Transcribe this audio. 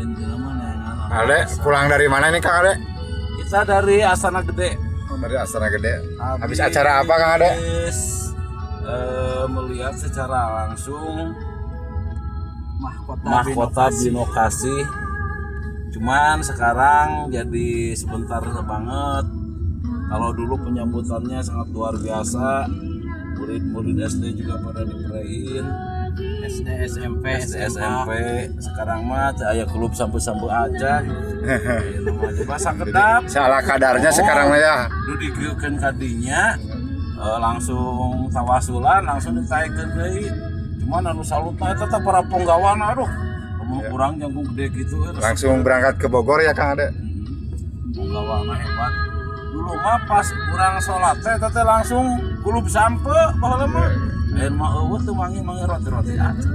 Intinya mah neangan anu Ade, asa. Pulang dari mana nih, Kang Ade? Kita dari Astana Gede. Oh, dari Astana Gede. Habis acara apa, Kang Ade? Habis melihat secara langsung Mahkota, Mahkota Binokasih. Cuman sekarang jadi sebentar banget. Kalau dulu penyambutannya sangat luar biasa. Murid-murid SD juga pada diprein. SD, SMP, SD, SMA. SMP. Sekarang mah teu aya klub sampai-sampai aja. Ieu mah coba sakedap. Salah kadarnya sekarang mah ya. Lu digieukeun ka dinya, langsung tawasulan, langsung ditaekkeun deui. Cuman anu salutna eta teh para punggawana, aduh. Lamun urang jangkung gede gitu resep. Langsung berangkat ke Bogor ya, Kang Ade. Punggawana hebat. Dulu mah pas urang sholat teh eta teh langsung kulub sampe baheula mah. Lain mah euweuh teu manggih-manggih roti-roti aja.